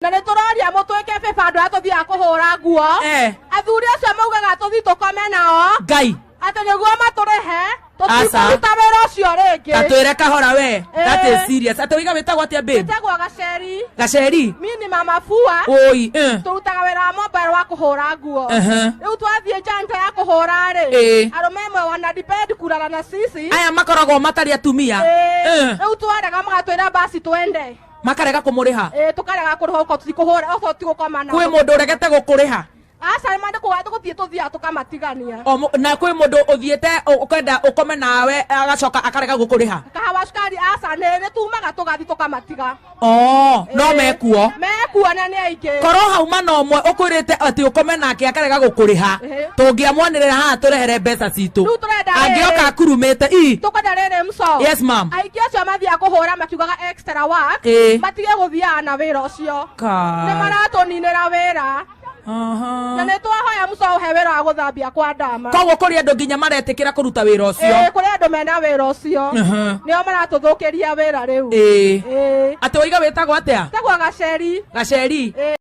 Na nĩ tũroria mũtwĩke bĩba andũ arĩa tũthiaga kũhũra nguo. Athuri acio maugaga tũthiĩ tũkome nao Ngai. Atĩ nĩguo matũrĩhe. Aca. Tũtikũruta wĩra ũcio rĩngĩ. Tatwĩre kahora we. That Eh. is serious. Atĩ wĩiga wĩtagwo atĩa, babe? Njĩtagwo Gaceri. Gaceri. Mi ni mama fua. Oi. Tũrutaga wĩra wa mobile wa kũhũra nguo. Rĩu twathiĩ janta ya kũhũra rĩ, arũme amwe wana depend kulala na sisi. Aya makoragwo matarĩ atumia. Rĩu twarega magatwĩra basi twende. Makarega kũmũrĩha. Ĩĩ, tũkarega kũrĩha okorwo tũtikũhũra, okorwo tigũkoma nao. Kwĩ mũndũ ũregete gũkũrĩha? Aca, nĩ gũthiĩ tũthiaga tũkamatigania. Na kwĩ mũndũ ũthiĩte ũkenda ũkome nawe agacoka akarega gũkũrĩha? Kahawa cukari, aca, nĩ tumaga tũgathiĩ tũkamatiga. Oh, no. Mekuo. Mekuo na nĩ aingĩ. Korwo hauma na ũmwe ũkwĩrĩte atĩ ũkome nake akarega gũkũrĩha, tũngĩamwanĩrĩra haha tũrehere mbeca citũ. Rĩu tũrenda rĩrĩ. Angĩoka akurumĩte i. Tũkwenda rĩrĩ mco. Yes, ma'am. Aingĩ acio mathiaga kũhũra makiugaga extra work, matige gũthiaga na wĩra ũcio. Nĩ maratũninĩra wĩra. Na nĩ twahoya mco ũhe wĩra wa gũthambia kwa ndama. Koguo kũrĩ andũ nginya maretĩkĩra kũruta wĩra ũcio? Ĩĩ, kũrĩ andũ mena wĩra ũcio. Nĩo maratũthũkĩria wĩra rĩu. Atĩ waiga wĩtagwo atĩa? Tagwo Gaceri. Gaceri. Ĩĩ.